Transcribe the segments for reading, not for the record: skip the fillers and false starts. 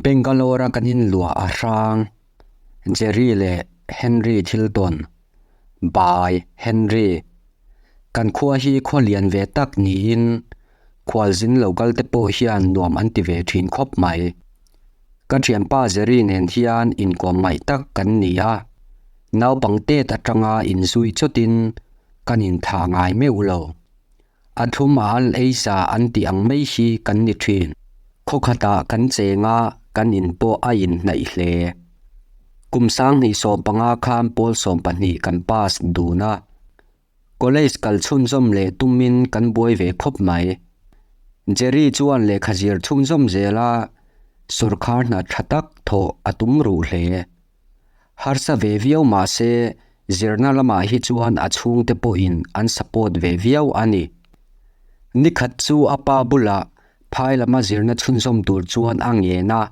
Bangalore-a kan inluah a hrang Jerry leh Henry thil tawn by Henry. Kan khua hi khua lian ve tak niin khualzin lo kal te pawh hian nuam an ti ve thin khawp mai. Ka thianpa Jerry nen hian inkawm ngaih tak kan ni a, naupang tet atanga inzui chawtin kan inthah ngai meuh lo. A thum a al ei sa an tih ang mai hi kan ni thin. Khaw khatah kan cheng a, kan in pawh a inhnaih hle. Kum sanghnih 15 khan pawl 12 kan pass dun a. College kal chhunzawm leh tumin kan buai ve khawp mai. Jerry chuan lehkha zir chhunzawm zel a, sawrkhar hna tha tak thawh a tum ruh hle. Harsa ve viau mah se zirna lamah hi chuan a chhungte pawhin an support ve viau a ni. Nikhat chu a pa bulah phai lama zirna chhunzawm tur chuan a ngen a.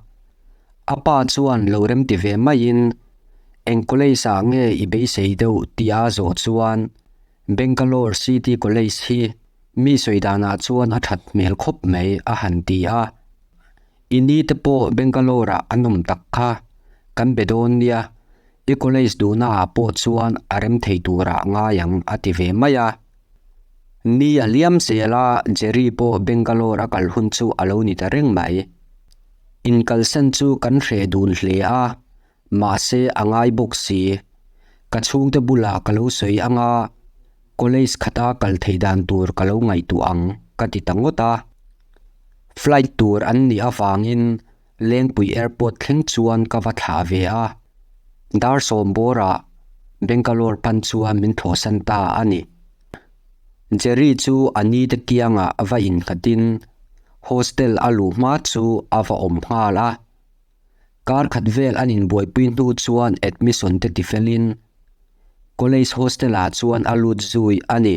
A pa chuan lo remti ve maiin eng college ah nge i beisei deuh tih a zawh chuan Bangalore City College hi mi sawi danah chuan a that hmel khawp mai a han ti a. I ni te pawh Bangalore ah an awm tak kha kan be dawn nia, i college duhna ah pawh chuan a rem thei turah ngai ang a ti ve mai a. Ni a liam zel a, Jerry pawh Bangalore a kal hun chu a lo ni ta reng mai. Inkalsan chu kan hreh dun hle a, mahse a ngai bawk si. Ka chhungte bulah ka lo sawi ang a, college khata kal theih dan tur ka lo ngaihtuah ang ka ti ta ngawt a. Flight tur an nih avangin Lengpui Airport thleng chuan ka va thlah ve a, dar sawm bawrah Bangalore pan chuan min thlawhsan ta a ni. Jerry chu a ni te kiangah va innghatin hostel a luh hma chu a va awm nghal a. Kar khat vel an inbuaipui hnu chuan admission te tifelin college hostel ah chuan a lut zui a ni.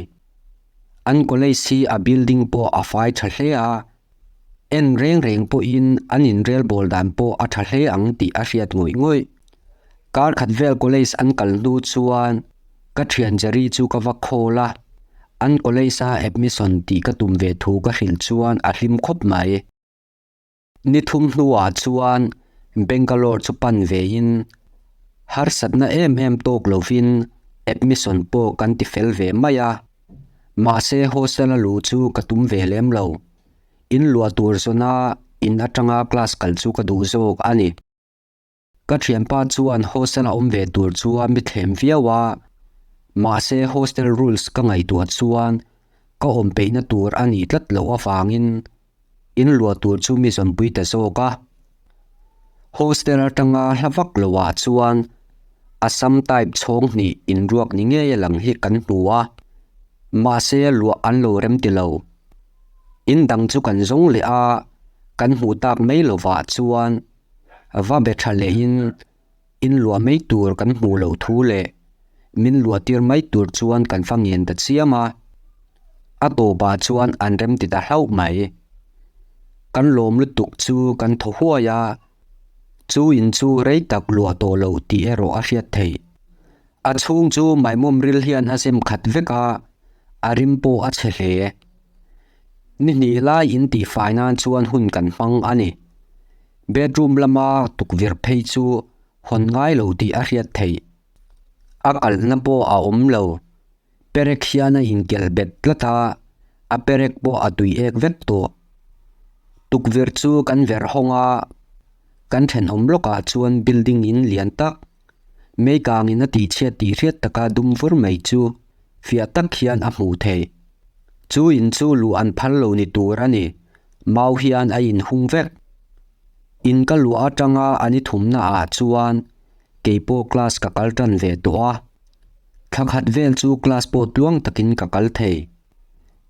An college hi a building pawh a fai tha hle a, en reng reng pawhin an inrelbawl dan pawh a tha hle ang tih a hriat ngawih ngawih. Kar khat vel college an kal hnu chuan ka thian Jerry chu ka va call a, an college a admission tih ka tum ve thu ka hrilh chuan a hlim khawp mai. Ni thum hnuah chuan Bangalore chu pan vein harsatna em em tawk lovin admission pawh kan ti fel ve mai a. Mahse hostel a luh chu ka tum ve lem lo. In luah tur zawna in atanga class kal chu ka duh zawk a ni. Ka thianpa chuan hostel a awm ve tur chuan mi thlem viau a, mahse hostel rules ka ngaihtuah chuan ka awm peihna tur a nih tlat loh avangin in luah tur chu mi zawnpui ta zawk a. Hostel atanga hla vak loh ah chuan Assam type chhawng hnih inruak ni ngei a lang hi kan hmu a, mahse luah an lo rem ti lo. In dang chu kan zawng leh a, kan hmuh tak mai lovah chuan. Va be tha lehin in luah mai tur kan hmuh loh thu leh min luah tir mai tur chuan kan fa ngen ta chiam a, a tawpah chuan an rem ti ta hlauh mai. Kan lawm lutuk chu kan thaw huai a, chu in chu rei tak luah tawh loh tih erawh a hriat theih. A chhung chu maimawm ril hian a zem khat vek a, a rim pawh a chhe hle. Ni hnih lai in tihfai nan chuan hun kan hmang a ni. Bedroom lama tukverh phei chu hawn ngai lo tih a hriat theih. A kalhna pawh a awm lo. Perek hian a inkelh bet tlat a, a perek pawh a tui ek vek tawh. Tukverh chu kan verh hawng a, kan thenawm lawkah chuan building in lian tak Meikangin a tihchhiat tih hriat taka dum vur mai chu fiah tak hian a hmuh theih. Chu in chu luh an phal lo ni tur a ni, mau hian a inhung vek. In ka luah atanga a ni thumna ah chuan keipawh class ka kal tan ve tawh a. Thla khat vel chu class pawh tluang takin ka kal thei.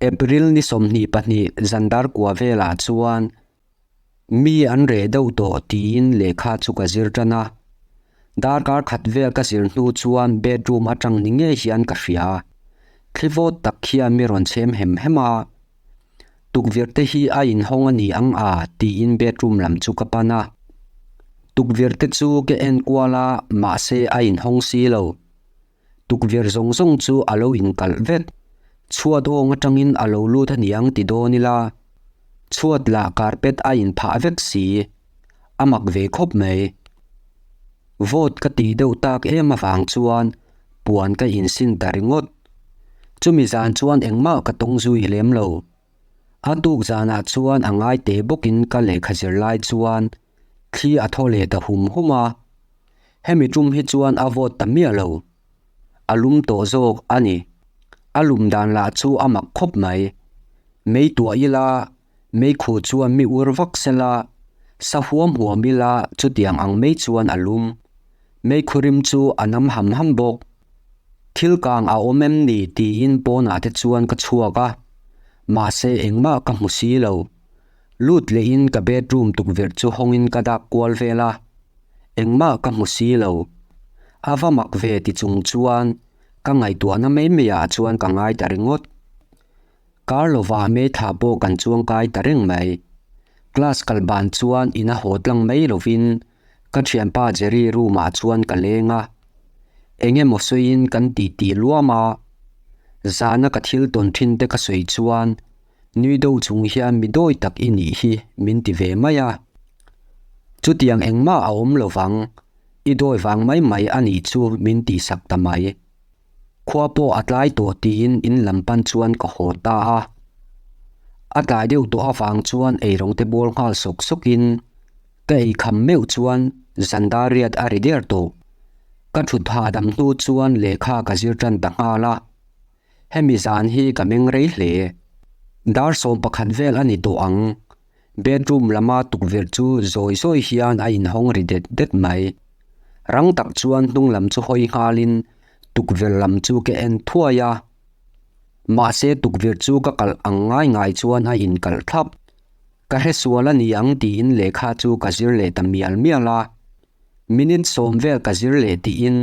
April ni 22 zan dar kua velah chuan Mi an reh deuh tawh tiin lehkha chu ka zir tan a. Darkar khat vel ka zir hnu chuan bedroom atang ni ngei hian ka hria. Thli vawt tak hian mi rawn chhem hem hem a. Tukverh te hi a inhawng a ni ang a tiin bedroom lam chu ka pan a. Tukverh te chu ka en kual a mahse a inhawng si lo. Tukverh zawng zawng chu a lo inkalh vek. Chhuat awng atangin a lo lut a niang ti dawn ila, chhuat lah carpet a inphah vek si. A mak ve khawp mai. Vawt ka tih deuh tak em avang chuan puan ka insin ta ringawt. Chumi zan chuan engmah ka tawng zui lem lo. A tuk zanah chuan a ngai teh bawkin ka lehkha zir lai chuan thli a thaw leh ta hum hum a. Hemi tum hi chuan a vawt ta miah lo. A lum tawh zawk a ni. A lum dan lah chu a mak khawp mai. Mei tuah ila Meikhu chuan mi ur vak sela, sa huam huam ila chutiang ang mai chuan a lum. Meikhu rim chu a nam ham ham bawk. Thil kang a awm em ni tiin pawnah te chuan ka chhuak a, mahse engmah ka hmu si lo. Lut lehin ka bedroom tukverh chu hawngin ka dak kual vel a, engmah ka hmu si lo. A va mak ve ti chung chuan ka ngaihtuahna mai maiah chuan ka ngai ta ringawt. Kar lovah Meitha pawh kan chuang kai ta reng mai. Class kal ban chuan ina haw tlang mai lovin ka thianpa Jerry room ah chuan ka leng a. Eng emaw sawiin kan tih tih luam a. Zana ka thil tawn thin te ka sawi chuan nui deuh chung hian mi dawi tak i nih hi min ti ve mai a. Chutiang engmah a awm lovang, i dawi vang mai mai a nih chu min tihsak ta mai. Khua pawh a tlai tawh tiin in lam pan chuan ka haw ta a. A tlai deuh tawh avang chuan eirawng te bawl nghal sawk sawkin ka ei kham meuh chuan zan dar riat a ri der tawh. Ka thut hahdam hnu chuan lehkha ka zir tan ta nghal a. Hemi zan hi ka meng rei hle. Dar 11 vel a ni tawh ang. Bedroom lama tukverh chu zawi zawi hian a inhawng ri det det mai. Rang tak chuan hnung lam chu hawi nghalin tukverh lam chu ka en thuai a. Mahse tukverh chu ka kalh ang ngai ngai chuan a inkalh thlap. Ka hresual a ni ang tiin lehkha chu ka zir leh ta mial mial a. Minute sawm vel ka zir leh tiin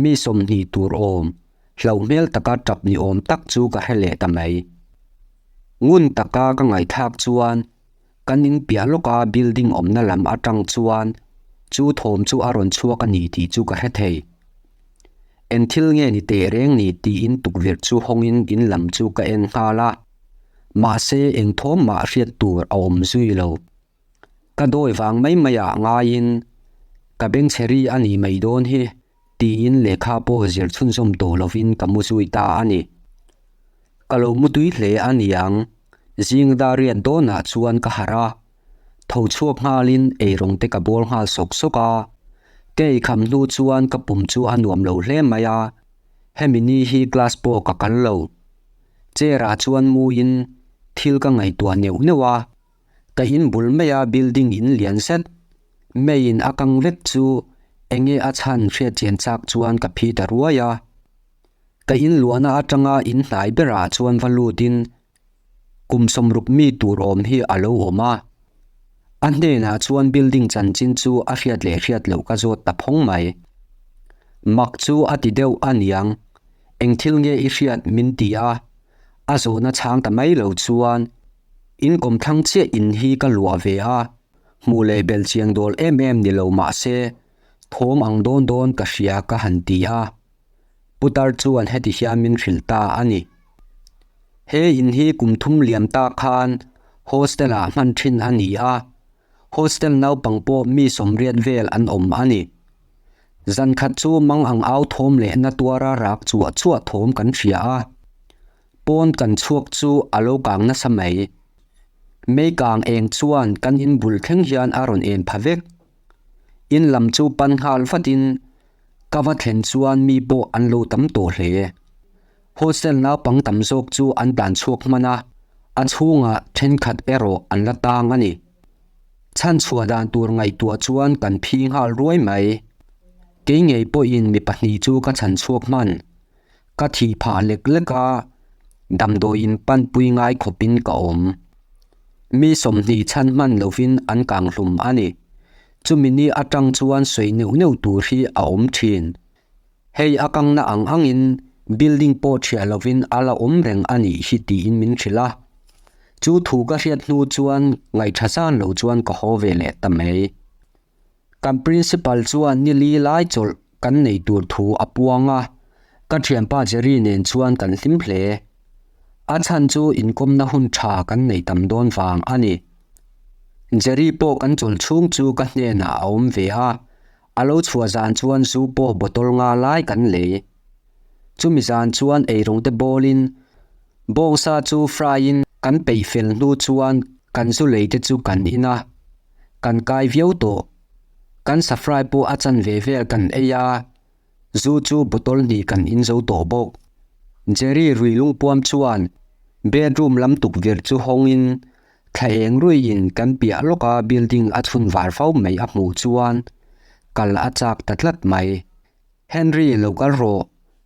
mi 20 tur awm, hlauh hmel taka tap ni awm tak chu ka hre leh ta mai. Ngun taka ka ngaihthlak chuan kan in piah lawka building awmna lam atang chuan chu thawm chu a rawn chhuak a ni tih chu ka hre thei. Eng thil nge ni teh reng ni tiin tukverh chu hawngin in lam chu ka en nghal a, mahse eng thawm mah hriat tur a awm zui lo. Ka dawi vang mai maiah ngaiin ka bengchheri a nih mai dawn hi tiin lehkha pawh zir chhunzawm tawh lovin ka mu zui ta a ni. Ka lo mu tui hle a niang, zing dar riat dawnah chuan ka harh a, tho chhuak nghalin eirawng te ka bawl nghal sawk sawk a. Ka eikham hnu chuan ka pum chu a nuam lo hle mai a, hemi ni hi class pawh ka kal lo. Chair ah chuan muin thil ka ngaihtuah neuh neuh a. Ka in bul maia building in lian zet meiin a kang vek chu enge a chhan hriat chian chak chuan ka phi ta ruai a. Ka in luahna atanga in hnai berah chuan va lutin kum 60 mi tur awm hi a lo awm a. A hnenah chuan building chanchin chu a hriat leh hriat loh ka zawt ta phawng mai. Mak chu a ti deuh a niang, eng thil nge i hriat min ti a, a zawhna chhang ta mai lo chuan In kawmthlang chiah in hi ka luah ve a, hmuh leh belh chiang dawl em em ni lo mah se, thawm ang dawn dawn ka hria ka han ti a. Putar chuan heti hian min hrilh ta a ni. He in hi kum thum liam ta khan hostel ah hman thin a ni a, hostel naupang pawh mi 80 vel an awm a ni. Zan khat chu mang ang au thawm leh na tuara rak chuah chuah thawm kan hria a. Pawn kan chhuak chu a lo kang nasa mai. Mei kang eng chuan kan in bul thleng hian a rawn en pha vek. In lam chu pan nghal vatin ka va thlen chuan mi pawh an lo tam tawh hle. Hostel naupang tam zawk chu an tlan chhuak hman a, a chhungah thenkhat erawh an la tang a ni. Chhan chhuah dan tur ngaihtuah chuan kan phi nghal ruai mai. Kei ngei pawhin mi pahnih chu ka chhan chhuak hman. Ka thih phah lek lek a, damdawiin panpui ngai khawpin ka awm. Mi 20 chhan hman lovin an kang hlum a ni. Chumi ni atang chuan sawi neuh neuh tur hi a awm thin. Hei a kangna ang angin building pawh thiah lovin a la awm reng a nih hi tiin min hrilh a. Chu thu ka hriat hnu chuan ngaihṭha zan lo chuan ka haw ve leh ta mai. Kan principal chuan ni li lai chawlh kan nei tur thu a puang a, ka thianpa Jerry nen chuan kan hlim hle. A chhan chu inkawmna hun tha kan nei tam dawn vang a ni. Jerry pawh kan chawlh chhung chu ka hnenah a awm ve a, a lo chhuah zan chuan zu pawh bottle nga lai kan lei. Chumi zan chuan eirawng te bawlin bawngsa chu fry in kan peih fel hnu chuan kan zu lei te chu kan in a, kan kai viau tawh. Kan sa fry pawh a chanve vel kan ei a. Zu chu bottle hnih kan in zo tawh bawk. Jerry rui lungpuam chuan bedroom lam tukverh chu hawngin thla eng ruiin kan piah lawka building a chhun var fo mai a hmuh chuan kal a chak ta tlat mai. Henry lo kal rawh,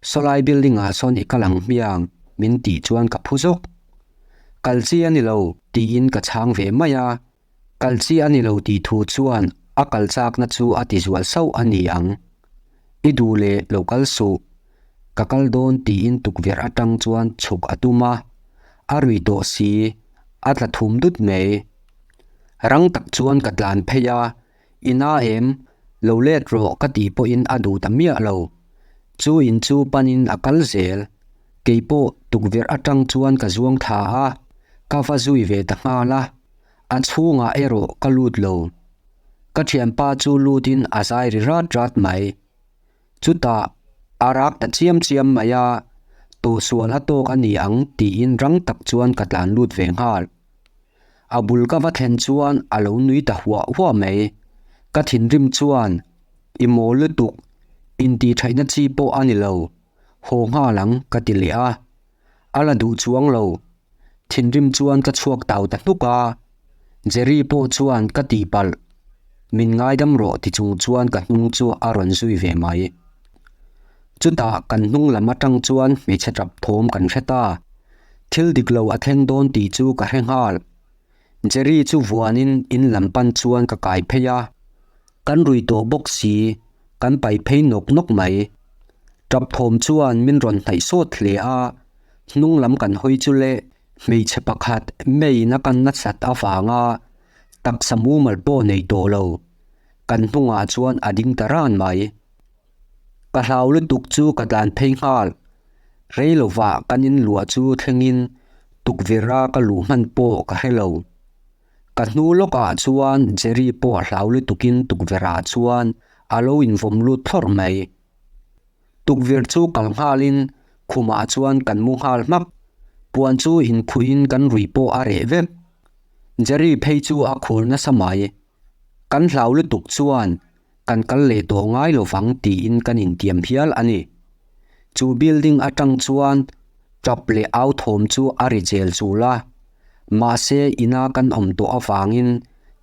sawlai building ah sawn i kal ang hmiang min tih chuan ka phu zawk. Kal chi a ni lo tiin ka chhang ve mai a. Kal chi a ni lo tih thu chuan a kal chakna chu a ti zual sauh a ni ang. I duh leh lo kal suh. Ka kal dawn tiin tukverh atang chuan chhuk a tum a, a rui tawh si, a tla thum dut mai. Rang tak chuan ka tlan phei a, I na em? Lo let rawh ka tih pawhin a duh ta miah lo. Chu in chu panin a kal zel. Keipawh tukverh atang chuan ka zuang thla a, ka va zui ve ta nghal a. A chhungah erawh ka lut lo. Ka thianpa chu lutin a zai ri rat rat mai. Chutah a rak ta chiam chiam mai a, tawhsual a tawk a ni ang tiin rang tak chuan ka tlan lut ve nghal. A bul ka va thlen chuan a lo nui ta huah huah mai. Ka thinrim chuan, I mawl lutuk, intihṭhaihna chi pawh a ni lo, haw nghal ang ka ti leh a. A la duh chuang lo. Thinrim chuan ka chhuak tau ta hnuk a, Jerry pawh chuan ka tihpalh, min ngaidam rawh ti chung chuan ka hnung chu a rawn zui ve mai. Chutah kan hnung lam atang chuan hmeichhe tap thawm kan hre ta. Thil dik lo a thleng dawn tih chu ka hre nghal. Jerry chu vuanin in lam pan chuan ka kai phei a, kan rui tawh bawk si, kan pai phei nawk nawk mai. Tap thawm chuan min rawn hnaih sawt hle a, hnung lam kan hawi chu le hmeichhe pakhat meiin a kan nasat avanga taksa mumal pawh nei tawh lo, kan hnungah chuan a ding ta ran mai. Ka hlau lutuk chu ka tlan phei nghal, rei lovah kan inluah chu thlengin tukverha ka luh hman pawh ka hre lo. Ka hnu lawkah chuan Jerry pawh a hlau lutukin tukverhah chuan a lo invawm lut thlawrh mai. Tukverh chu kal nghalin khumah chuan kan mu nghal hmak. Puan chu inkhuhin kan rui pawh a reh vek. Jerry phei chu a khur nasa mai. Kan hlau lutuk chuan kan kal leh tawh ngai lovang tiin kan intiam hial a ni. Chu building atang chuan tap leh au thawm chu a ri zel chul a. Mahse ina kan awm tawh avangin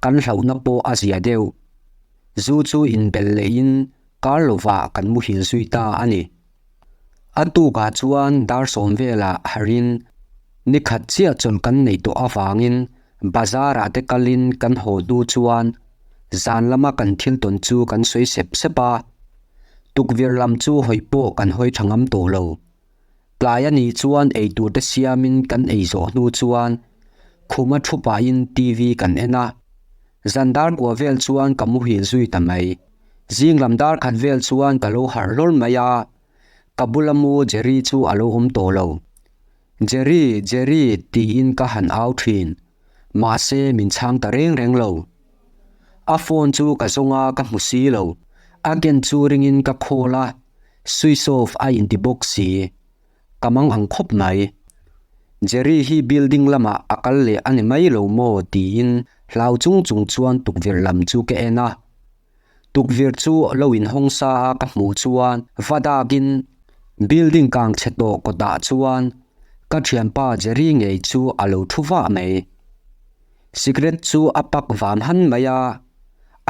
kan hlauhna pawh a zia deuh. Zu chu inbelh lehin Kar lovah kan muhil zui ta a ni. A tukah chuan dar sawm velah harin ni khat chiah chawlh kan neih tawh avangin bazar-ah te kalin kan haw hnu chuan zan lama kan thil tawn chu kan sawi sep sep a. Tukverh lam chu hawi pawh kan hawi tha ngam tawh lo. Tlai a nih chuan eitur te siamin kan ei zawh hnu chuan khuma thu pahin TV kan en a. Zan dar kua vel chuan ka muhil zui ta mai. Zing lam dar khat vel chuan ka lo harh hlawl mai a, ka bula mu Jerry chu a lo awm tawh lo. Jerry, Jerry tiin ka han au thin, mahse min chhang ta reng reng lo. A phone chu ka zawng a ka hmu si lo, a ken chu ringin ka call a, switch off a inti bawk si. Ka mang ang khawp mai. Jerry hi building lamah a kal leh a ni mai lo maw tiin hlau chung chung chuan tukverh lam chu ka en a. Tukverh chu lo inhawng sa a ka hmuh chuan va dakin building kang chhe tawh kawtah chuan ka thianpa Jerry ngei chu a lo thu vah mai. Cigarette chu a pak van han mai a,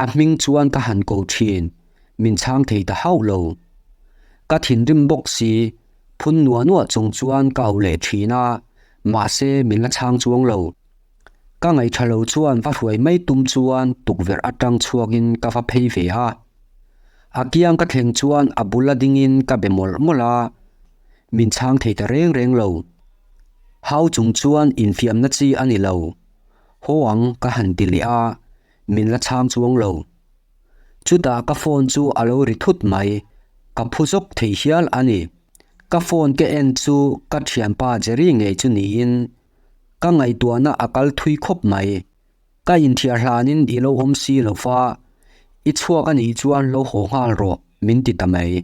a hming chuan ka han ko thin, min chhang thei ta hauh lo. Ka thinrim bawk si, phun nuah nuah chung chuan ka auh leh thin a, mahse min la chhang chuang lo. Ka ngaihṭha lo chuan va hruai mai tum chuan tukverh aṭang chhuakin ka va phei ve a. A kiang ka thleng chuan a bul a dingin ka be mawlh mawlh a, min chhang thei ta reng reng lo. Hau chung chuan infiamna chi a ni lo. Haw ang ka han ti leh a, min la chhang chuang lo. Chutah ka phone chu a lo ri thut mai, ka phu zawk thei hial a ni. Ka phone ka en chu ka thianpa Jerry ngei chu niin ka ngaihtuahna a kal thui khawp mai. Ka inthiar hlanin i lo awm si lo va, i chhuak a nih chuan lo haw nghal rawh, min ti ta mai.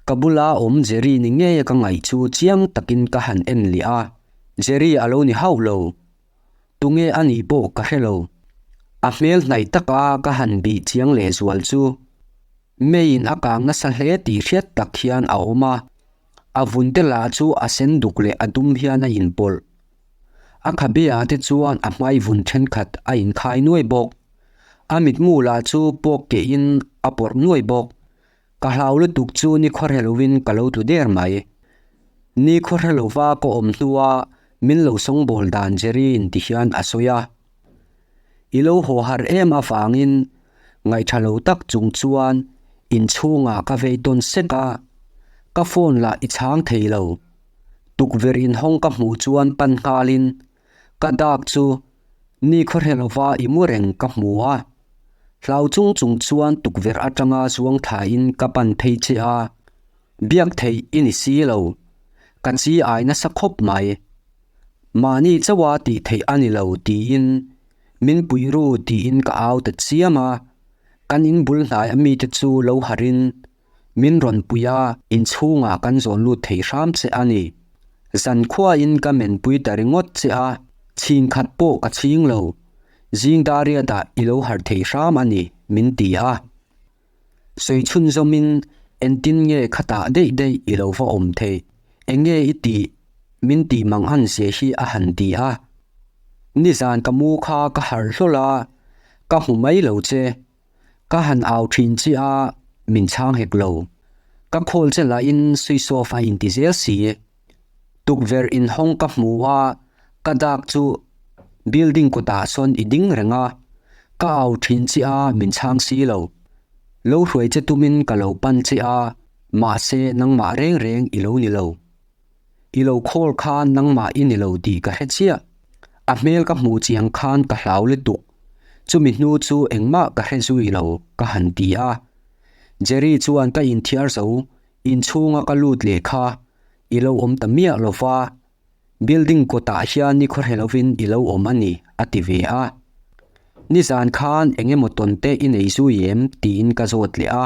Ka bula awm Jerry ni ngei ka ngaih chu chiang takin ka han en leh a, Jerry a lo ni hauh lo. Tunge a nih pawh ka hre lo. A hmel hnaih taka ka han bih chiang lehzual chu Meiin a kang nasa hle tih hriat tak hian a awm a, a vun te lah chu a sen duk leh a dum hian a inpawlh. A khabe ah te chuan a hmai vun thenkhat a inkhai nuai bawk. A mitmu lah chu pawk keh in a pawrh nuai bawk. Ka hlau lutuk chu ni khawhre lovin ka lo tlu der mai. Ni khawhre lova ka awm hnua min lo sawngbawl dan Jerry in ti hian a sawi a. I lo haw har em avangin ngaihṭha lo tak chung chuan inchhungah ka vei tawn sek a, ka phone lah i chhang thei lo. Tukverh inhawng ka hmuh chuan pan nghalin ka dak chu ni khawhre lova i mu reng ka hmu a. Hlau chung chung chuan tukverh atanga zuang thlain ka pan phei che a, biak theih i ni si lo, ka chi ai nasa khawp mai. Mahni chauha tih theih a ni lo tiin min pui ru tiin ka au ta chiam a, kan in bul hnai a mite chu lo harhin min rawn pui a, inchhungah kan zawn lut thei hram che a ni. Zankhuain ka menpui ta ringawt che a, chhing khat pawh ka chhing lo, zing dariatah i lo harh thei hram a ni min ti a. Sawi chhunzawmin engtin nge khatah daih daih i lo va awm thei, eng nge i tih min tih mang an zia hi a han ti a. Nizan ka mu kha ka harh hlawl a, ka hmu mai lo che. Ka han au thin che a, min chhang hek lo. Ka khawl che lahin switch off a inti zel si. Tukverh inhawng ka hmu a, ka dak chu building kawtah sawn i ding reng a, ka au thin che a min chhang si lo. Lo hruai che tumin ka lo pan che a, mahse nangmah reng reng i lo ni lo. I lo call khan nangmah i ni lo tih ka hre chiah. A hmel ka hmuh chiang khan ka hlau lutuk. Chumi hnu chu engmah ka hre zui lo ka han ti a. Jerry chuan ka inthiar zo Inchhunga ka lut leh kha i lo awm ta miah lo va, building kawtah hian ni khawhre lovin i lo awm a ni, a ti ve a. Nizan khan eng emaw tawn te i nei zui em? tiin ka zawt leh a,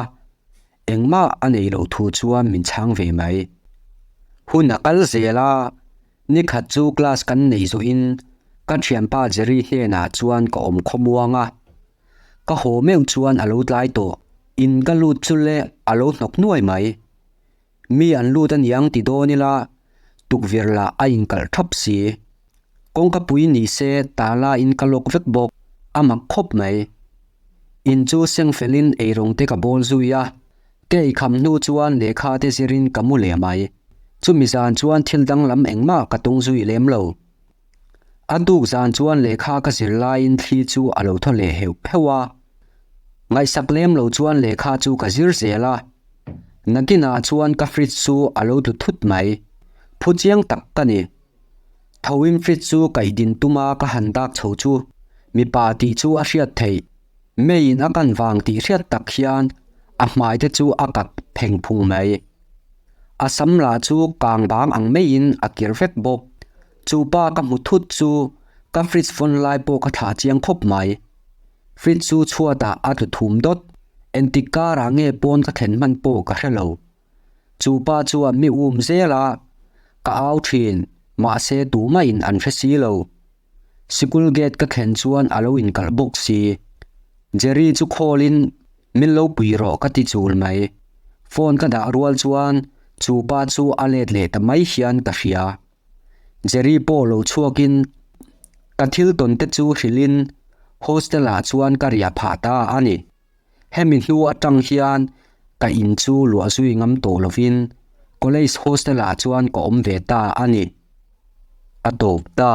engmah a nei loh thu chuan min chhang ve mai. Hun a kal zel a, nikhat chu class kan nei zawhin ka thianpa Jerry hnenah chuan ka awm khawmuang a. Ka haw meuh chuan a lo tlai tawh. In ka lut chu le a lo hnawk nuai mai. Mi an lut a niang ti dawn ila tukverh lah a inkalh thap si. Kawngka pui ni se tala in ka lawk vek bawk, a mak khawp mai. In chu seng felin eirawng te ka bawl zui a, ka eikham hnu chuan lehkha te zirin ka mu leh mai. Chumi zan chuan thil danglam engmah ka tung zui lem lo. A tuk zan chuan lehkha ka zir laiin thli chu a lo thaw leh heuh heuh a. Ngaihsak lem lo chuan lehkha chu ka zir zel a. Nakinah chuan ka fridge chu a lo tlu thut mai. Phu chiang tak ka ni. Thoin fridge chu kaih din tuma ka han dak chho chu mipa tih chu a hriat theih. Meiin a kan vang tih hriat tak hian a hmai te chu a kak pheng phung mai. A sam lah chu kang bang ang maiin a kir vek bawk. Chu pa ka hmu thut chu ka fridge vawn lai pawh ka thlah chiang khawp mai. Fridge chu chhuatah a tlu thum dawt. Engtik karah nge pawn ka thlen hman pawh ka hre lo. Chu pa chuan mi um zel a, ka au thin, mahse tumah in an hre si lo. Sikul gate ka thlen chuan a lo inkalh bawk si. Jerry chu call in min lo pui rawh ka ti chul mai. Phone ka dah rual chuan chu pa chu a let leh ta mai hian ka hria. Jerry pawh lo chhuak in ka thil tawn te chu hrilh in hostel ah chuan ka riah phah ta a ni. Hemi hnu atang hian ka in chu luah zui ngam tawh lovin college hostel ah chuan ka awm ve ta a ni. A tawp ta.